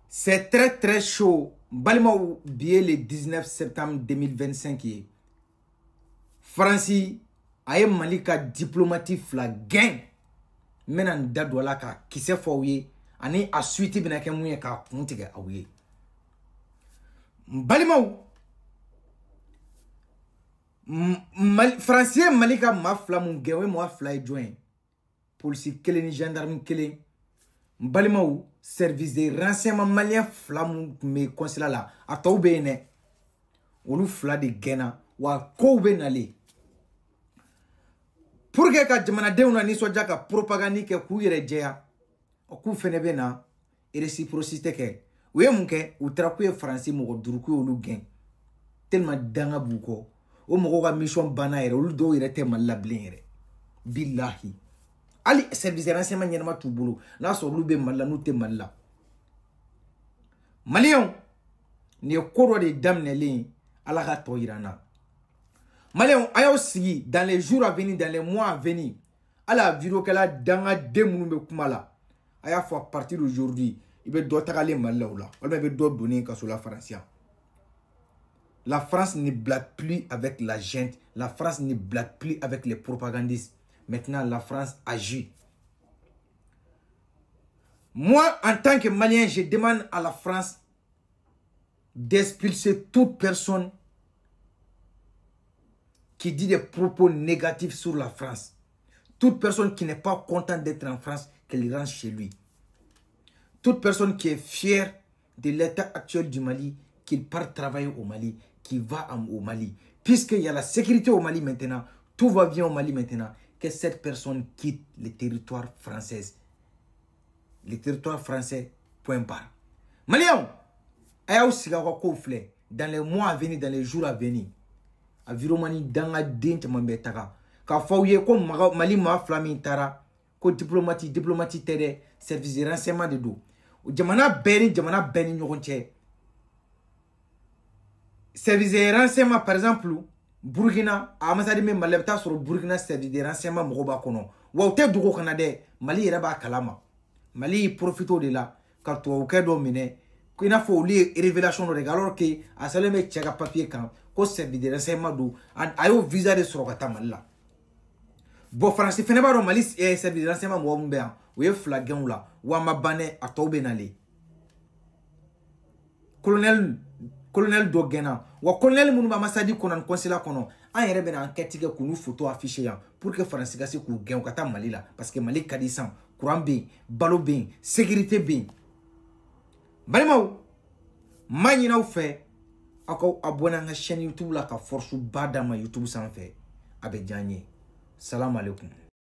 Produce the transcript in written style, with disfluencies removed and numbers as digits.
C'est très très chaud. Balimaw, bi ye le 19 septembre 2025 ye. Faransi a ye Mali ka diplomate fila gɛn. N bɛna n da don a la ka kisɛ fɔ aw ye ani a suite bɛna kɛ mun ye k'a kun tigɛ aw ye. N balimaw, Faransi ye Mali ka maa fila mun gɛn, o ye maa fila ye jɔn ye? Polisi kelen ni gendarme kelen. N balimaw, service de renseignement malien fila mun tun bɛ consulat la, a tɔw bɛ yen dɛ, olu fila de gɛnna. Wa kow bɛ nalen pour que ka jamanadenw na nisɔndiya, ka propagande kɛ k'u yɛrɛ jɛya, k'u fɛnɛ bɛ na réciprocité kɛ. U ye mun kɛ? U taara k'u ye Faransi mɔgɔ duuru, k'u y'olu gɛn tellement danga b'u kɔ. O mɔgɔw ka mission banna yɛrɛ, olu dɔw yɛrɛ tɛ Mali la bilen yɛrɛ. Bilahi, hali service renseignement ɲɛnama t'u bolo, n'a sɔrɔ olu bɛ Mali la, n'u tɛ Mali la. Maliyɛnw, nin ye ko dɔ de daminɛlen ye, Ala ka tɔ yira an na. Maliyɛnw, a y'aw sigi, dans les jours à venir, dans les mois à venir, hali a vidéo kɛla dangaden minnu bɛ kuma la, a y'a fɔ, à partir d'aujourd'hui, i bɛ dɔ tagalen Mali la o la, walima i bɛ dɔ donnen kaso la Faransi yan. La France ne blague plus avec la junte. La France ne blague plus avec les propagandistes. Maintenant, la France agit. Moi, en tant que Malien, je demande à la France d'expulser toute personne qui dit des propos négatifs sur la France. Toute personne qui n'est pas contente d'être en France, qu'elle rentre chez lui. Toute personne qui est fière de l'état actuel du Mali, qu'il parte travailler au Mali, qu'il va au Mali. Puisqu'il y a la sécurité au Mali maintenant, tout va bien au Mali maintenant, que cette personne quitte le territoire français. Le territoire français, point barre. Maliens, a y'aw sigi aw ka kow filɛ, dans les mois à venir, dans les jours à venir, a vidéoman dangaden caman bɛ taga k'a fɔ aw ye ko Mali maa fila min taara ko diplomate, diplomate tɛ dɛ, service de renseignement de don. Jamana bɛɛ ni jamana bɛɛ ni ɲɔgɔn cɛ, service de renseignement, par exemple Burkina, a ambassade min Mali la, i bɛ taa sɔrɔ Burkina service de renseignement mɔgɔw b'a kɔnɔ. Wa u tɛ dogo ka na dɛ, Mali yɛrɛ b'a kalama. Mali y'i profité o de la ka tubabukɛ dɔ minɛ i n'a fɔ olu ye révélation dɔ de kɛ, alors que a sɛbɛn bɛ cɛ ka papier kan ko service de renseignement don. A y'o visa de sɔrɔ ka taa Mali la. Bon, Faransi fɛnɛ b'a dɔn Mali service de renseignement mɔgɔ min bɛ yan, o ye fila gɛnw la. Wa a ma ban dɛ, a tɔw bɛ nalen. Colonel dɔ gɛnna. Wa colonel minnu bɛ ambassade kɔnɔ ani consulat kɔnɔ, an yɛrɛ bɛna enquête kɛ k'olu photo afficher yan pour que Faransi ka se k'u gɛn u ka taa Mali la, parce que Mali ka di sisan, courant bɛ yen, balo bɛ yen, sécurité bɛ yen. Balimaw, n b'a ɲini aw fɛ, aw k'aw abonné an ka chaîne YouTube la ka force ba d'an ma YouTube sanfɛ, a bɛ diya n ye. Salam alaikum.